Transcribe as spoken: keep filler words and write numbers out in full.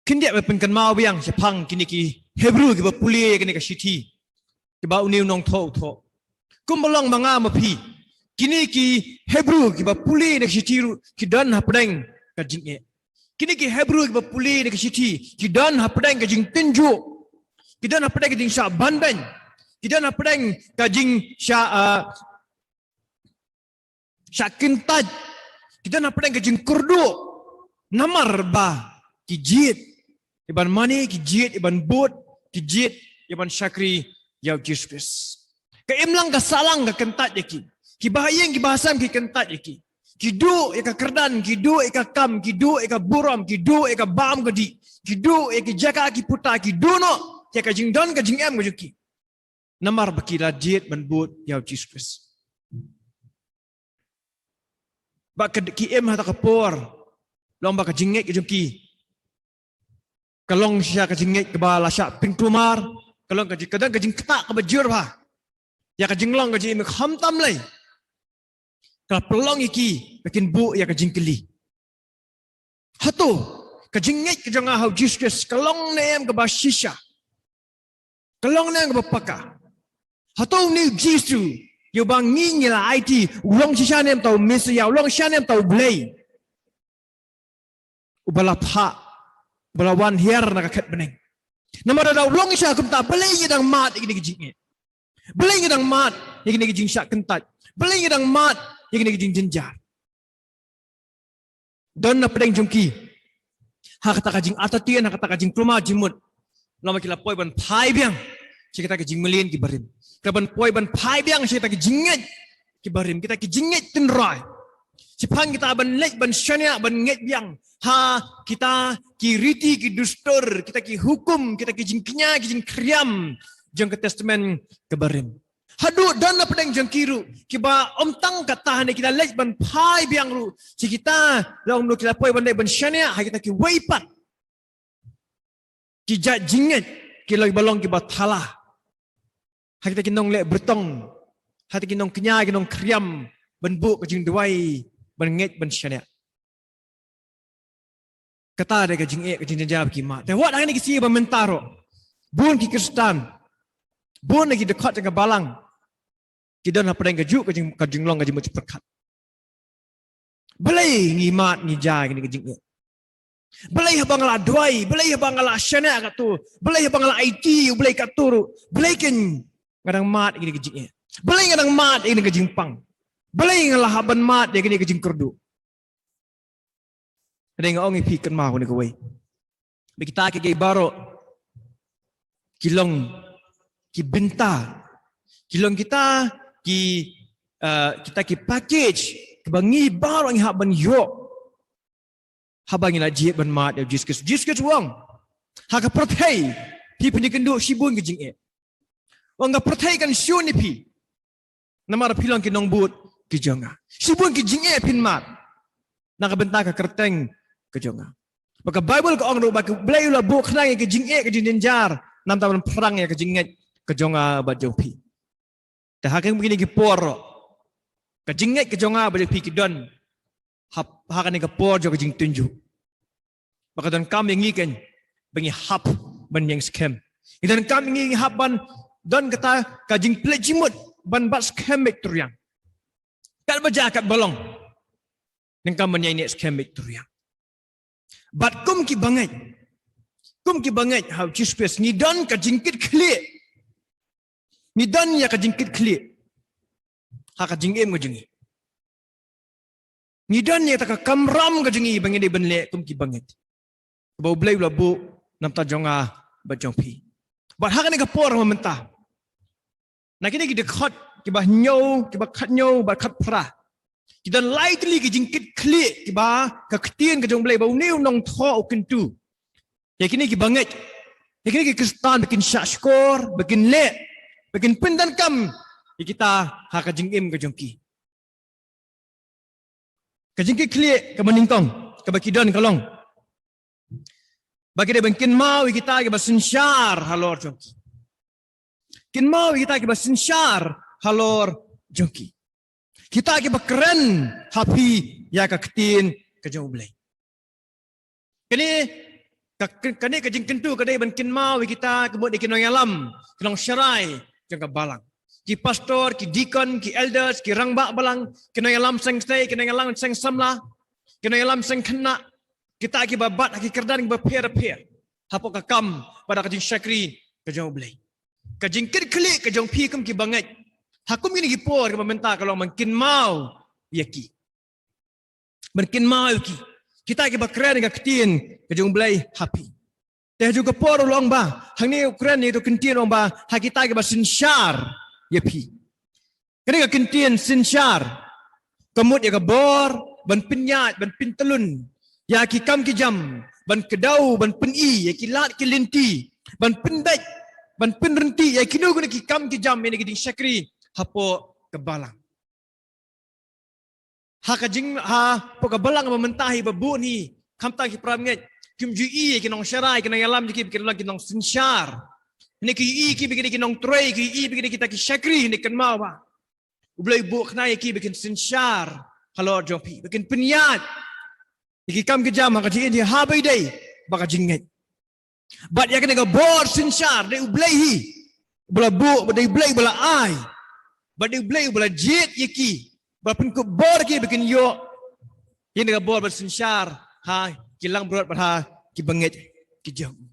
Khyndiat ba pynkynmaw biang shaphang kine ki Hebru kiba pule kane ka shithi, kiba une u nongthoh u thoh. Kumba long ma nga ma phi, kine ki Hebru kiba pule na ka shithi ruh ki don hapdeng ka jingeh. Kine ki Hebru kiba pule na ka shithi ki don hapdeng ka jingtynjuh, ki don hapdeng ka jingshah banbeiñ, ki don hapdeng ka jingshah, ah, shah kyntait, ki don hapdeng ka jingkyrduh, namar ba ki jied ïa ban mane, ki jied ïa ban bud, ki jied ïa ban shakri ïa u Jisu Khrist. Ka imlang ka sahlang ka kyntait ïa ki. Ki bahaïing ki bahasem ki kyntait ïa ki. Ki duh ïa ka kyrdan, ki duh ïa ka kam, ki duh ïa ka burom, ki duh ïa ka bam ka dih, ki duh ïa ki jaka ki puta, ki duh noh ïa ka jingdon ka jingem ka jong ki. Namar ba ki la jied ban bud ïa u Jisu Khrist. Ba ka, ki im ha kata ka por, long ba ka jingngeit ka jong ki ka long shisha ka jingngeit kaba la shah pynkulmar, ka long ka jing, ka don ka jingktah kaba jur bha ïa ka jinglong ka jingim khamtam lei. Ka la pynlong ïa ki ba kin buh ïa ka jingkylli, hato ka jingngeit ka jong nga ha u Jisu Khrist ka long ne em kaba shisha, ka long ne em kaba paka? Hato une u Jisu ïa uba ngi ngi la aiti u long shisha ne em uta u Messaïah, u long shisha ne em uta u Blei uba la phah, uba la wan hiar na ka khet bneng? Namar lada u long shisha kumta, balei ngi dang mad ïa kine ki jingeh? Balei ngi dang mad ïa kine ki jingshah kyntait? Balei ngi dang mad ïa kine ki jingjynjar? Don na pdeng jong ki ha kata ka jingartatien, ha kata ka jingkulmar jingmut, lada ki la poi ban phai biang sha kita ki jingmlien kiba rim, kita ban poi ban phai biang sha kita ki jingngeit kiba rim, kita ki jingngeit tynrai, shaphang kita ban leit ban shaniah ban ngeit biang ha kita ki riti ki dustur, kita ki hukum, kita ki jingkñia ki jingkhriam jong ka Testament kaba rim. Haduh don na pdeng jong ki ruh kiba ym tang kata hangne ki la leit ban phai biang ruh sha kita, lada ym ki la poi ban leit ban shaniah ha kita kiwei pat ki jait jingngeit, ki long ba long kiba thala ha kita ki nongleh byrtong, ha kita ki nongkñia ki nongkhriam ban buh ka jingduwai, ban ngeit ban shaniah. Kata dei ka jingeh ka jingjynjar ba ki mad. Te wat hangne ki sngi ba mynta ruh, bun ki Khristan, bun na ki dkhot jong ka balang ki don hapdeng kajuh ka jing, ka jinglong ka jingmut jingpyrkhat. Balei ngi mad ngi jia ïa kine ki jingeh? Balei haba nga la duwai, balei haba nga la shaniah katto, balei haba nga la aiti ïa u Blei katto ruh, balei kein nga dang mad ïa kine ki jingeh? Balei nga dang mad ïa kine ki jingpang? Balei nga la hap ban mad ïa kine ki jingkyrduh? Hynrei nga ong ïa phi, kynmaw kane kawei, ba kita kiei kiei baroh ki long ki bynta, ki long kita ki, uh, kita ki package kiba ngi baroh ngi hap ban ïoh haba ngi la jied ban mad ïa u Jisu Khrist. U Jisu Khrist u ong, ha ka pyrthei phi pynïakynduh shibun ki jingeh. U ong ka pyrthei kan shun ïa phi, namar phi long ki nongbud ki jong nga. Shibun ki jingeh phin mad na ka bynta ka kyrteng ka jong nga. Ba ka Baibl ka ong ruh ba u Blei u la buh khnang ïa ka jingeh ka jingjynjar, namar ban pyrshang ïa ka jingngeit ka jong nga bad jong phi. Te ha kine ki por ruh ka jingngeit ka jong nga bad jong phi ki don ha, ha kane ka por jong ka jingtynjuh. Ba ka donkam ïa ngi kein ba ngi hap ban ïeng skhem. Ngi donkam ïa ngi, ngi hap ban don kata ka jingpynleit jingmut ban bat skhem beit tyrïang. Katba jia katba long, donkam ban ïaineh skhem beit tyrïang. Bad kum ki bangeit, kum ki bangeit ha u Jisu Khrist, ngi don ka jingkitkhlieh. Ngi don ïa ka jingkitkhlieh ha ka jingim ka jong ngi. Ngi don ïa kata ka kamram ka jong ngi ba ngi dei ban leh kum ki bangeit, ba u Blei u la buh namar jong nga bad jong phi. Bad ha kane ka por mynta, na kine ki dkhot kiba hynñiew, kiba khathynñiew bad khatphra, ki don lai tylli ki jingkitkhlieh kiba ka ktien ka jong u Blei ba une u nongthoh u kyntu ïa kine ki bangeit, ïa kine ki Khristan ba kin shahshkor, ba kin leh, ba kin pyndonkam ïa kita ha ka jingim ka jong ki. Ka jingkitkhlieh kaba nyngkong kaba ki don ka long ba ki dei ban kynmaw ïa kita kiba synshar halor jong ki. Kynmaw ïa kita kiba synshar halor jong ki, kita kiba kren ha phi ïa ka ktien ka jong u Blei. Kane Ka, kane ka jingkyntu ka dei ban kynmaw ïa kita, ka mut ïa ki nongïalam, ki nongsharai jong ka balang. Ki pastor, ki deacon, ki elders, ki rangbah balang, ki nongïalam seng kynthei, ki nongïalam seng samla, ki nongïalam seng khynnah, kita kiba bat ha ki kyrdan kiba pher pher hapoh ka kam bad ka jingshakri ka jong U Blei. Ka jingkitkhlieh ka jong phi kum ki bangeit ha kum kine ki por kiba mynta ka long ban kynmaw ïa ki. Ban kynmaw ïa ki, kita kiba kren ka ktien ka jong U Blei ha phi. Te ha ju ka por u long ba hangne u kren ïa ka ktien, u long ba ha kita kiba synshar ïa phi. Kane ka ktien synshar ka mut ïa ka bor ban pynïaid, ban pyntlun ïa ki kam ki jam, ban kdew, ban pyni ïa ki lad ki lynti, ban pynbeit, ban pynryntih ïa kino kino ki kam ki jam, ïa ki jingshakri hapoh ka balang. Ha ka jing, hapoh ka balang ba mynta hi ba bun hi, khamtam ki para bangeit, kim ju ïohi ïa ki nongsharai, ki nongïalam jong ki ba ki long ki nongsynshar. Hynrei ki ïohi ïa ki ba ki dei ki nongtrei, ki ïohi ïa ki ba ki dei kita ki shakri, hynrei kynmaw ba U Blei u buh khnang ïa ki ba kin synshar halor jong phi, ba kin pynïaid ïa ki kam ki jam ha ka jingim, ha ba ïadei bad ka jingngeit. Bad ïa kane ka bor synshar dei U Blei hi uba la buh, bad dei U Blei uba la ai, bad dei U Blei uba la jied ïa ki, ba pynkup bor ïa ki ba kin ïoh ïa kane ka bor ban synshar ha ki langbrot bad ha ki bangeit ki jong u.